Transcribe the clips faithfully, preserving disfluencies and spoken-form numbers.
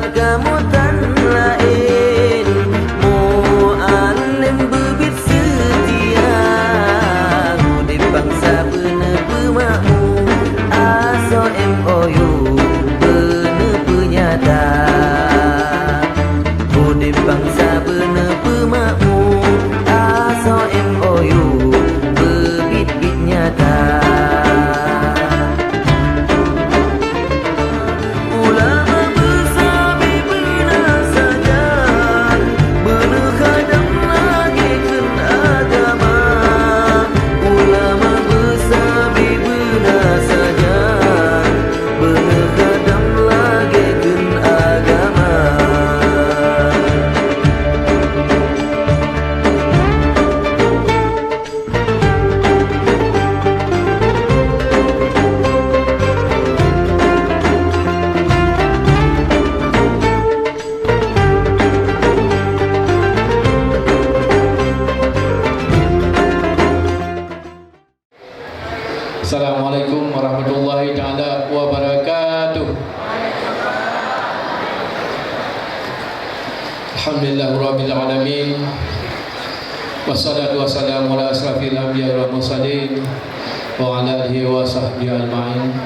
Kamoe tan laén, mualém beubiet seutia, udép bansa beuneue beumakmu, asoe M O U beuneue peunyata. Udép bansa beuneue beumakmu, asoe M O U beubiet-biet nyata. Ulama beusabe beuna sajan, beuneukhadam lagée kheun agama. Ulama beusabe beuna sajan, beuneukhadam lagée kheun agama. Assalamualaikum warahmatullahi taala wabarakatuh. Alhamdulillahirabbil alamin. Wassalatu wassalamu ala asyrafil anbiya wal mursalin wa ala alihi wa sahbihi ajmain.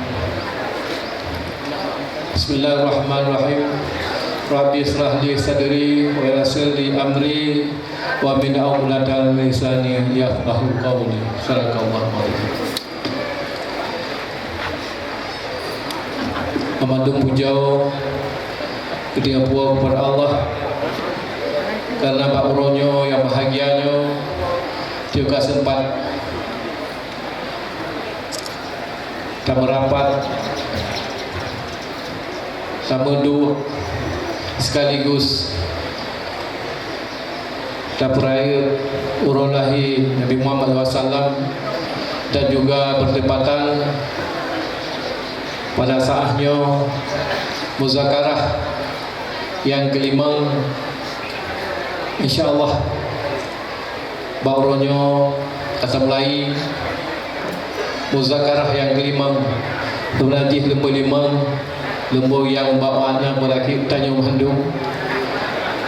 Bismillahirrahmanirrahim. Rabbi israh li sadri wa yassir li amri wa min uqdatam min lisani yafqahu qawli. Sadaqallahul azim. Meumandum pujoe keu Po teuh Allah, karena bak uroe nyoe nyang bahagia nyoe, teuka seumpat tameurapat, tameuduek, sekaligus tapeurayeuk uroe lahé Nabi Muhammad sallallahu alaihi wasallam dan juga bertepatan pada saat nyoe muzakarah nyang keulimong, insya Allah. Bak uroe nyoe ka tamulai muzakarah nyang keulimong, meunan jih leumboi limong, leumboi nyang bak makna beurakhé tanyoe mandum.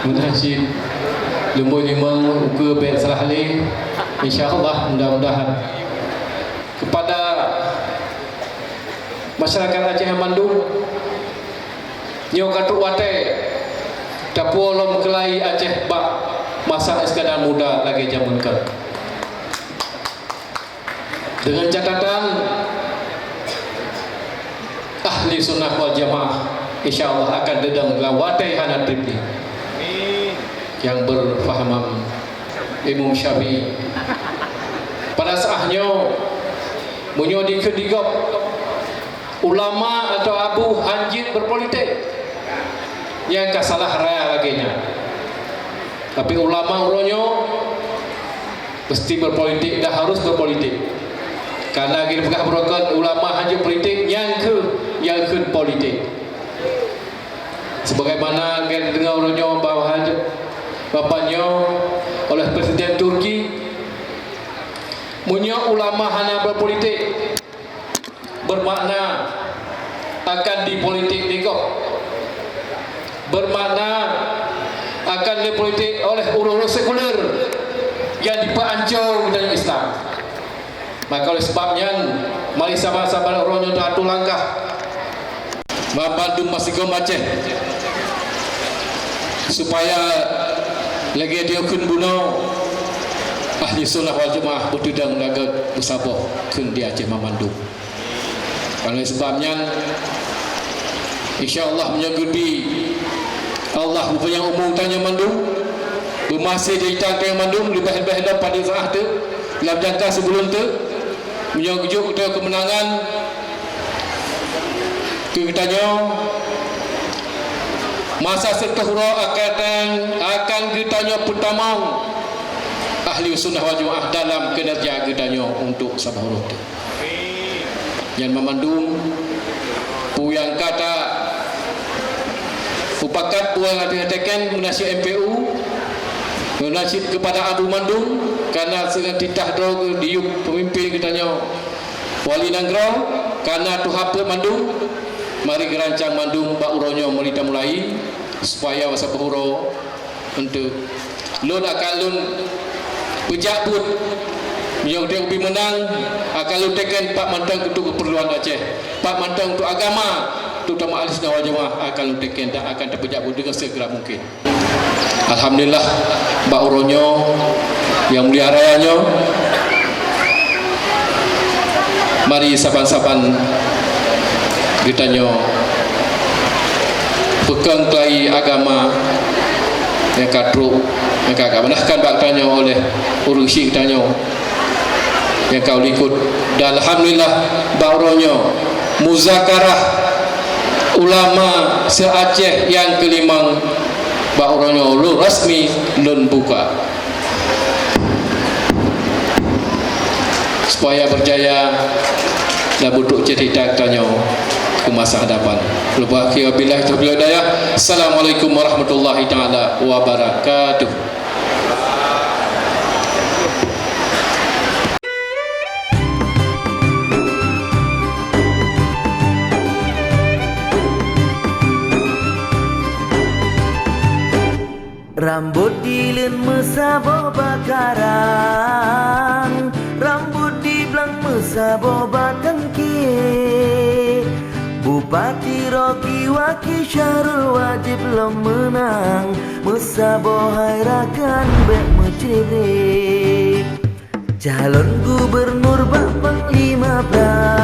Meunan cit leumboi limong ukeue bék seurah lé, insya Allah, mudah-mudahan. Kepada masyarakat Aceh mandum, nyoe ka trok watée tapuwoe lom keulai Aceh bak masa Iskandar Muda lagée jameun keu. Dengan catatan, Ahli Sunnah wal Jamaah, insya Allah, akan teudong lam watée hana treb nyoe. Nyang berpahaman Imam Syafi'i. Pada saat nyoe, meunyoe dikheun di gob, ulama atau abu hanjeuet berpolitik, nyang ka salah raya lagée nyan. Tapi ulama uroe nyoe mesti berpolitik dan harus berpolitik. Karena geupeugah beurokon ulama hanjeuet politik, nyang kheueh, nyang kheun politik. Sebagaimana geudeungoe uroe nyoe bahwa bapak nyoe oleh Presiden Turki, meunyoe ulama hana berpolitik, bermakna akan dipolitik lé gob. Bermakna akan dipolitik oleh ureuëng-ureuëng sekuler nyang jipeuancô budaya Islam. Maka oleh sebab nyan, mari sama-sama uroe nyoe teuatoe langkah. Banmandum masigom Aceh, supaya lagée jih kheun bunoe, Ahli Sunnah wal Jamaah beuteudong lagée beusaboh kheun di Aceh banmandum. Oleh sebab nyan, insya Allah, meunyoe geubi Allah beupanyang umu tanyoe mandum, beumaséh jita tanyoe mandum, leubeh-leubeh lom pada saat teuh, lam jangka sibuleuen teuh, meunyoe geujok geutanyoe keumeunangan keu geutanyoe, masa siplôh uroe akan, akan geutanyoe peutamong Ahli Sunnah wal Jamaah dalam kinerja geutanyoe untuk saboh uroe teuh. Nyan banmandum peue nyang ka ta mupakat, peue nyang ka teuken meunan cit M P U, meunan cit keupada abu mandum, kana seungon titah droe geuh diyueb peumimpén geutanyoe wali nanggroe, kana tuha peuet mandum, mari geurancang mandum bak uroe nyoe meuri tamulai. Supaya basa bahuro untuk lôn akan lôn peujak buet. Meunyoe geutanyoe ubé meunang, akan lôn teken pat mantong untuk keupeurluan Aceh, pat mantong untuk agama, terutama ahli sunnah wal jamaah akan lôn teken dan akan tapeujak buet dengan segera mungkin. Alhamdulillah, bak uroe nyoe nyang mulia raya nyoe, mari saban-saban geutanyoe peukong keulayi agama nyang ka trok, nyang ka geuamanahkan bak geutanyoe oleh ureuëng syik geutanyoe nyang ka likot. Dan alhamdulillah, bak uroe nyoe muzakarah ulama se-Aceh nyang keulimong bak uroe nyoe lôn rasmi lôn buka. Supaya berjaya dan butuh cerita tanyoe ke masa hadapan. Lepas akhir, wabillahi taufiq wal hidayah. Assalamualaikum warahmatullahi taala wabarakatuh. Rambot dileuen meusaboh bak karang, rambot diblang meusaboh bak tangke. Bupati Rocky Waki Syahrul wajéb lom meunang, meusaboh hai rakan bék meucreb-reb. Calon gubernur bak panglima prang.